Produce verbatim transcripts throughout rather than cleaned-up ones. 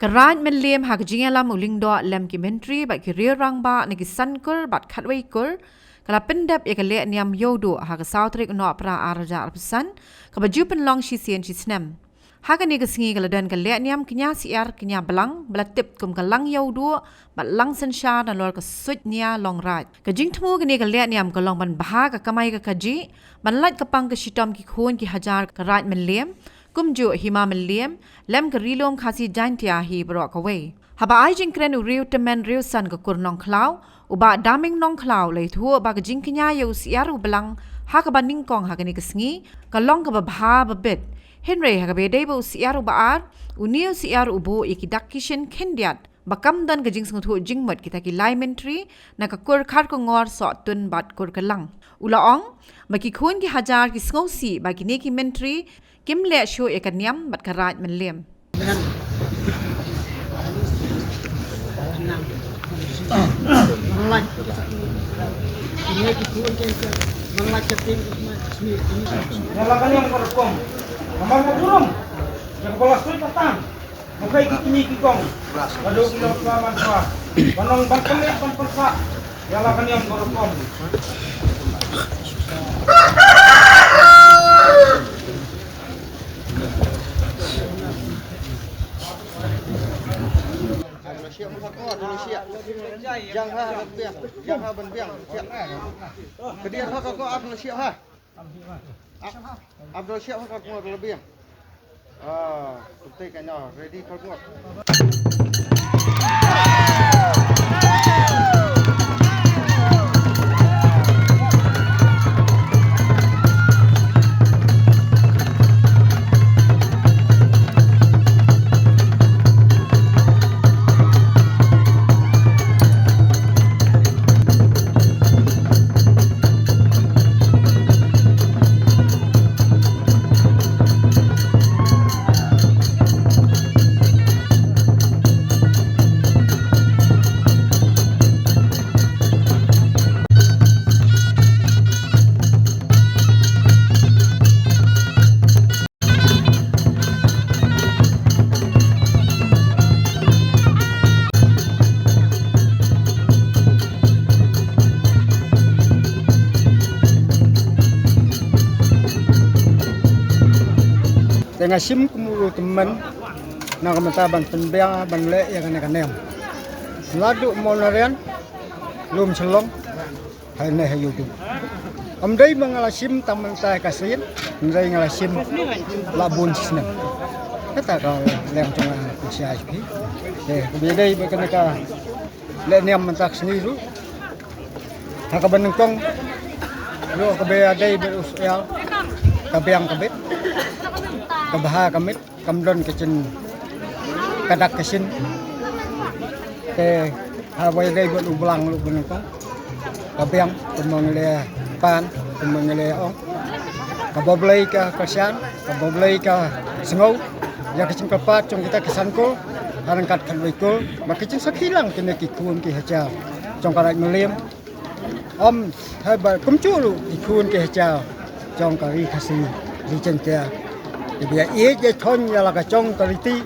Ka Raid Mylliem ha ka jingïalam u Lyngdoh lem ki myntri bad ki riew rangbah na ki san kur bad khatwei kur, ka la pyndep ïa ka lehniam Ïewduh ha ka saw tarik u Nohprah ar hajar arphew san, kaba ju pynlong shisien shi snem. Ha kane ka sngi ka la don ka lehniam kñia syiar kñia blang ba la tip kum ka Lang Ïewduh bad Lang Synshar nalor ka suid nia Longraij. Ka jingthmu kane ka lehniam ka long ban bha ka kamai ka kajih, ban lait ka pang ka shitom ki khun ki hajar ka Raid Mylliem, kumjuh Hima Mylliem, lem ka Ri Lum Khasi Jaintia hi baroh kawei. Haba ai jingkren u riew tymmen riew san ka kur Nongkhlaw, u Bah Daming Nongkhlaw, la ïathuh ba ka jingkñia ïa u syiar u blang ha kaba nyngkong ha kane ka sngi ka long kaba bha ba bit. Hynrei ha kaba ïadei bad u syiar uba ar, une u syiar u buh ïa ki dak ki shin khyndiat ba kam don ka jingsngewthuh jingmut kita ki lai myntri na ka kur Kharkongor, Sohtun bad kur Kylang. U la ong ba ki khun ki hajar ki sngewsih ba kine ki myntri kim leh shuh ïa ka niam bad ka Raid Mylliem. Ïa la ka niam ka rukom. Namar ka burom. Ïa ka ba la soi patang. Bukai ki kñi ki kong. Ka dei ki long sua man sua. Ban ong ban pynleit ban pynsah. Ïa la ka niam ka rukom. Jang ha, ha, ban biang. Jang ha, ban biang. Siap. Kadiar ha, ka ko, ap, na siap ha. Ap, ap, na siap ha, ka ko, la biang. Ah, kuntai ka na, ready, ka ko. Te nga shim kum u tymmen na ka bynta ban pynbiang ban leh ïa kane ka niam. Naduh Mawlynarian, Lum Shillong, ha ne ha Ïewduh. Ym dei ba nga la shim tang mynta ka sien, ym dei nga la shim la bun snem. Kata ka liang jong nga ka shai shi. Te, ka ba dei ba kane ka lehniam mynta ka sngi ruh. Ha kaba nyngkong ruh ka ba dei ba u syiar ka biang ka bit. Ka bha ka mit. Kam don ka jing ka dak ka shin. Te haba ïadei bad u blang ruh ba nyngkong, ka biang kumba ngi la pan, kumba ngi la ong. Kaba Blei ka kyrshan, kaba Blei ka sngew ïa ka jingkyrpad jong kita ki san kur ha ryngkat khatwei kur, ba ki jingsakhi lang kine ki khun ki hajar jong ka Raid Mylliem. Ym, haba kumjuh ruh ki khun ki hajar jong ka Ri Khasi, Ri Jaiñtia, ki ba ïa ïeit ïa thon ïa la ka jong ka riti.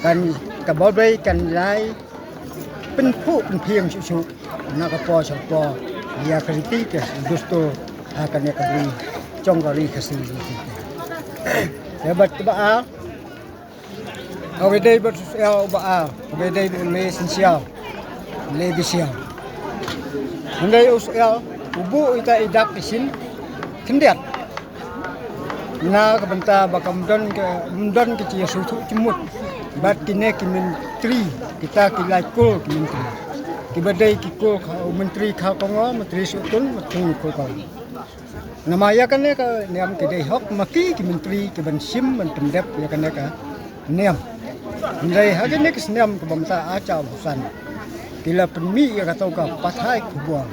Kan, kaba Blei kan ïai pynphuh pynphieng shuh shuh na ka por sha ka por ïa ka riti ka dustur ha kane ka ri jong ka Ri Khasi, Ri Jaiñtia. Te bad kaba ar, ka ba dei bad u syiar uba ar, ka ba dei bad u Leh Synshar, Leh Bishar. Hynrei u syiar u buh ita i dak i shin khyndiat na ka bynta ba kam don ka, ym don ka jingïasngewthuh jingmut bad kine ki myntri, kita ki lai kur ki myntri, ki ba dei ki kur ka, u Myntri Kharkongor, Myntri Sohtun, Myntri Kharkongor. Namar ïa kane ka niam ki dei hok ma ki ki myntri ki ban shim ban pyndep ïa kane ka niam. Hynrei ha kane ka snem kaba mynta arhajar arphew san, ki la pynmih ïa kato ka pathai khubor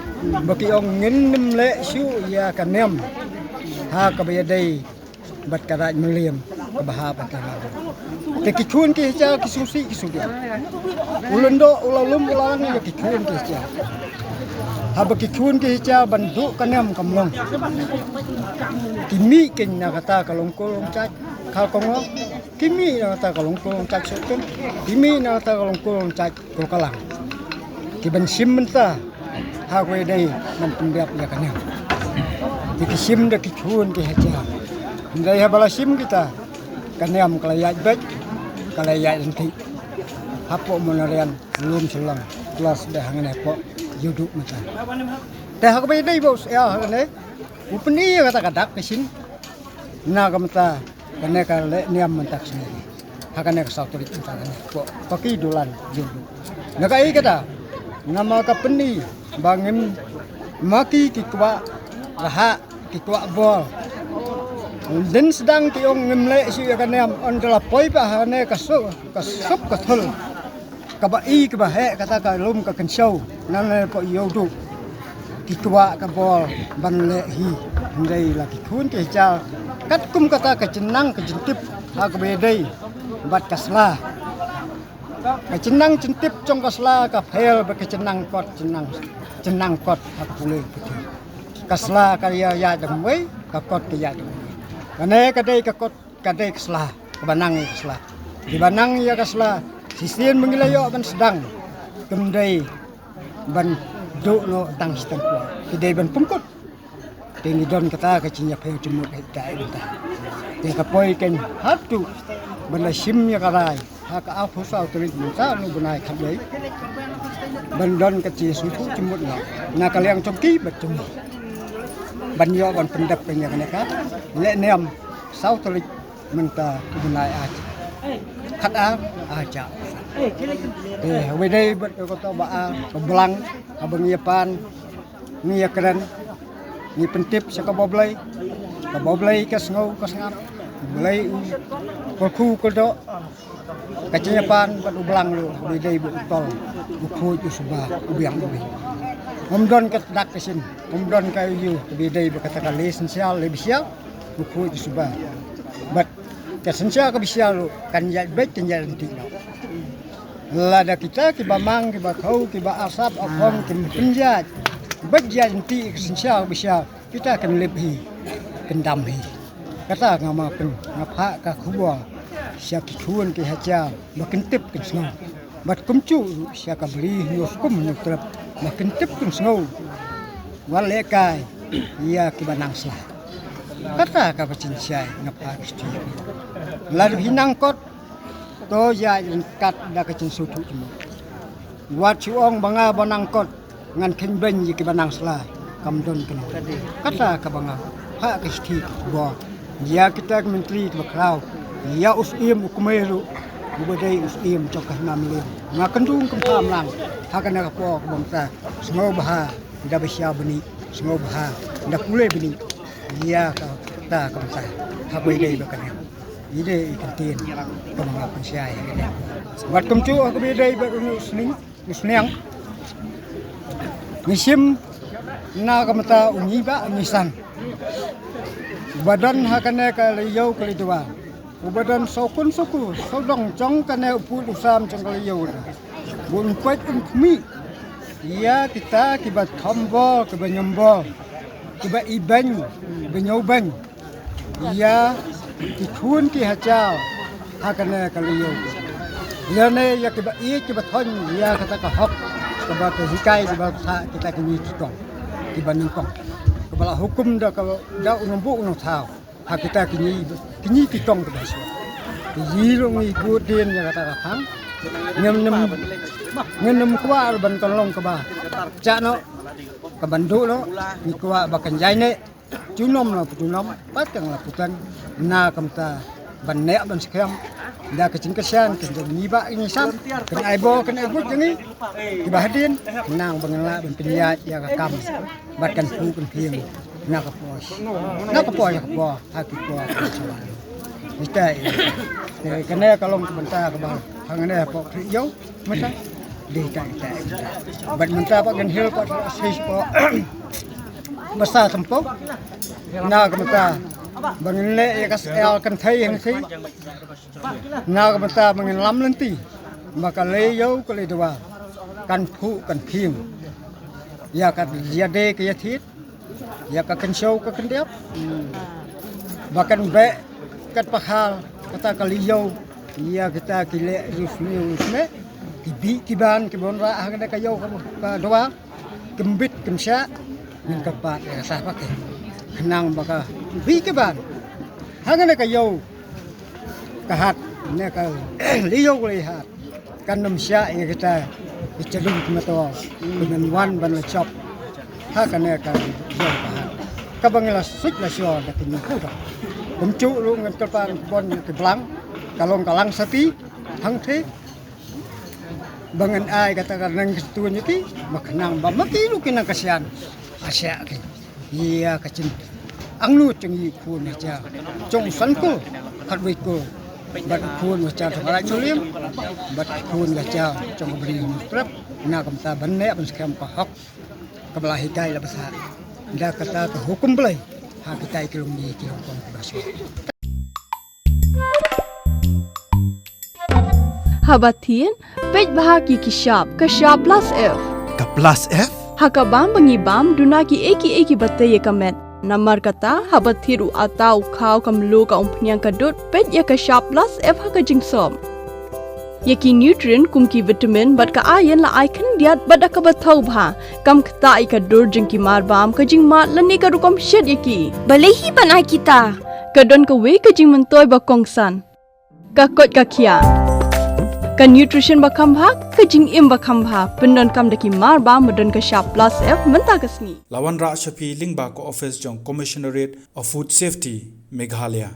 ba ki ong ngin ym leh shuh ïa ka niam ha kaba ïadei bad ka Raid Mylliem kaba ha bad ka Raid. Te ki khun ki hajar ki sngewsih ki sngewbiang. U Lyngdoh u la lum u la lang ïa ki khun ki hajar. Haba ki khun ki hajar ban duh ka niam kam long. Ki mih kein na kata ka Longkur Longjaid Kharkongor. Ki mih na kata ka long ko long jait Sohtung. Ki mih na kata ka long ko long jait Kulkalang. Ki ban shim mynta ha kawei dei ban pyndep ïa ka niam. Ki, ki shim da ki khun ki hajar. Hynrei haba la shim kita, ka niam ka la ïaid beit, ka la ïaid ryntih. Hapoh Monarian, Lum Shillong, plus da hangne hapoh Ïewduh mynta. Te ha kaba ïadei bad u Syiem hangne, u pyni ïa kata ka dak ka shin. Na ka mynta kane ka leh niam mynta ka sngi. Ha kane ka saw tarik mynta kane. Ko, ko ki dulan jingdu. Na kaei kata? Namar ka pyni ba ngim, ma ki ki kwah rahak, ki kwah bor. Dang sdang ki ong ngim leh shuh ïa ka niam, ynda la poi pat ha kane ka suk, ka suk ka thul. Kaba i kaba heh kata ka lum ka kynshew, nane hapoh Ïewduh. Ki kwah ka bor ban leh hi, hynrei la ki khun ki hajar. Katkum kata ka jingnang ka jingtip ha kaba ïadei bad ka sla. Ka jingnang jingtip jong ka sla ka pher bad ka jingnang kot, jingnang, jingnang kot ha ka pule ka pyrthei. Ka sla ka ïa, ïaid da kawei, ka kot ka ïaid da kawei. Kane ka dei ka kot, ka dei ka sla, kaba nang ïa ka sla. Kiba nang ïa ka sla, shisien ba ngi la ïoh ban sdang, kim dei ban duh noh tang shi tang kwah. Ki dei ban pynkut. Te ngi don kata ka jingïapher jingmut ïa ita ïa ita. Te ka poi kein haduh ban da shim ïa ka rai. Ha ka arphew saw tarik mynta u bnai khatwei. Ban don ka jingsngewthuh jingmut noh na ka liang jong ki bad jong ngi. Ban ïoh ban pyndep ïa kane ka leh niam saw tarik mynta u bnai ar, khatar ar hajar. Eh, kawei dei bad kato ba ar, ka blang, haba ngi ïa pan, ngi ïa kren, ngi pyntip sha kaba U Blei, kaba U Blei ka sngew ka sngap, U Blei u kyrkhu kyrdoh, ka jingïapan bad u blang ruh, kaba ïadei bad u tol, u khuid u suba, u biang u biang. Ym don ka dak ka shin, ym don ka ïew, kaba ïadei bad kata ka leh synshar, leh bishar, u khuid u suba. Bad ka synshar ka bishar ruh, kan ïaid beit kan ïaid ryntih noh. Lada kita kiba mang, kiba khaw, kiba arsap, akhong, kim pynïaid. Bad ïaid ryntih ka synshar bishar, kita kan lip hi, kan dam hi. Kata nga ma pyn, nga phah ka khubor sha ki khun ki hajar, ba kin tip kin sngew. Bad kumjuh ruh sha ka Bri Hynñiewskum Hynñiewtrep, ba kin tip kin sngew. Wat lehkai ïa kiba nang sla. Kata kaba jingshai nga phah ka stie. Lada phi nang kot, to ïaid ryngkat da ka jingsngewthuh jingmut. Wat shu ong ba nga ba nang kot, ngan kheiñ beiñ ïa kiba nang sla, kam don kano. Kata kaba nga phah ka shithi ka khubor ïa kita ki myntri kiba khraw, ïa u Syiem u kmie ruh, uba dei u Syiem jong ka hima Mylliem. Nga kynduh kynpham lang ha kane ka por kaba mynta, sngewbha da bishar bniah, sngewbha da pule bniah ïa kata ka bynta ha kaba ïadei bad kane. Ïadei i kyntien kaba nga pynshai. Bad kumjuh ha kaba ïadei bad une u sning, u sniang, ngi shim na ka bynta u Ngi Bah Ngi San, uba don ha kane ka Laïew ka Laïdwar, uba don sawkun sawkun sawdong jong kane u pud u sam jong ka Laïew. Bun peit un khmih ïa kita kiba thombor, kiba nyombor, kiba ibeiñ, ba ñiewbeiñ ïa ki khun ki hajar ha kane ka Laïew. Lane ïa kiba ïeit kiba thoiñ ïa kata ka hok, kaba ka hikai, kaba ka kita kine ki kong kiba nyngkong, kaba la hukum da ka, da u nongbuh u nongthaw ha kita kine, kine ki kong kiba shuwa. Ki yi ruh ngi kut dien ïa kata ka phang. Ngim, ngim, ngim kwah ban kan long kaba jah noh, kaban duh noh. Ngi kwah ba kan ïaid neh, junom la junom, pateng la pateng, na ka bynta ban neh ban skhem da ka jingkyrshan ka jong u Ngi Bah Ngi San. Kan ai bor kan ai buit jong ngi kiba hadien, nang ba ngin lah ban pynïaid ïa ka kam bad kan phuh kan phieng na ka por, na ka por ïa ka por, ha ki por ka por. Ita, eh, kane ka long ka bynta kaba hangne hapoh Khlieh Ïew. Mynta dei ta, ta, ta. Bad mynta ba kan hiar pat sa shisha ba sa tympew. Na ka mynta ba ngin leh ïa ka syiar kynthei hangthei. Na ka mynta ba ngin lam lynti ba ka Laïew ka Laïdwar kan phuh kan phieng ïa ka ïadei ka ïathied, ïa ka kynshew ka kyndiap, ba kan beh kat pakhar Kata ka liou ïa kita ki leh riewsniew riewsniew, ki bih ki ban ki ban rah ha kane ka ïew ka, ka dawar, kim bit kim shah, ngin kyrpad ïa ka sah pakai. Khnang ba ka bih ki ban ha kane ka ïew ka hat, ne ka liou ka lei hat, kan ym shah ïa kita ki chalung ki motor, ki men wan ban la chop ha kane ka ïew ka hat. Kaba ngi la suit la sure da ki nongkhuda. Kumjuh ruh ngan kyrpad ban ki blang, ka long ka lang sati hangtei, ba ngan ai kata ka nang ki tuan ïa ki, ba khnang ba ma ki ruh ki nang ka sian, a shah ki ïa ka jingangnud jong i khun ha jar jong San Kul, Khatwei Kul, bad khun ha jar jong Raid Nongrim, bad khun ha jar jong Bri Hynñiewtrep, na ka bynta ban neh ban skhem ka hok kaba la hikai la basa da kata ka hukum Blei ha kitai ki longdie ki longkong kiba shuwa. Haba thied, peit bha ki ki shap, ka shap plus F. Ka plus F? Ha ka bam ba ngi bam, duna ki ei ki ei kiba tei ïa ka met. Namar kata, haba thied u atta, u khaw, ka mluh, ka umphniang, ka dud, peit ïa ka shap plus F ha ka jingsop. Ïa ki nutrient kum ki vitamin bad ka iron la ai khyndiat bad da kaba thaw bha. Kam ktah ïa ka dur jong ki mar bam, ka jingmad lane ka rukom shet ïa ki. Balei hi ban ai kita? Ka don kawei ka jingmyntoi ba kongsan. Ka koit ka khiah. Ka nutrition ba kham bha, ka jingim ba kham bha. Pyndonkam da ki mar bam ba don ka shap plus F mynta ka sngi. La wanrah sha phi lyngba ka office jong Commissionerate of Food Safety, Meghalaya.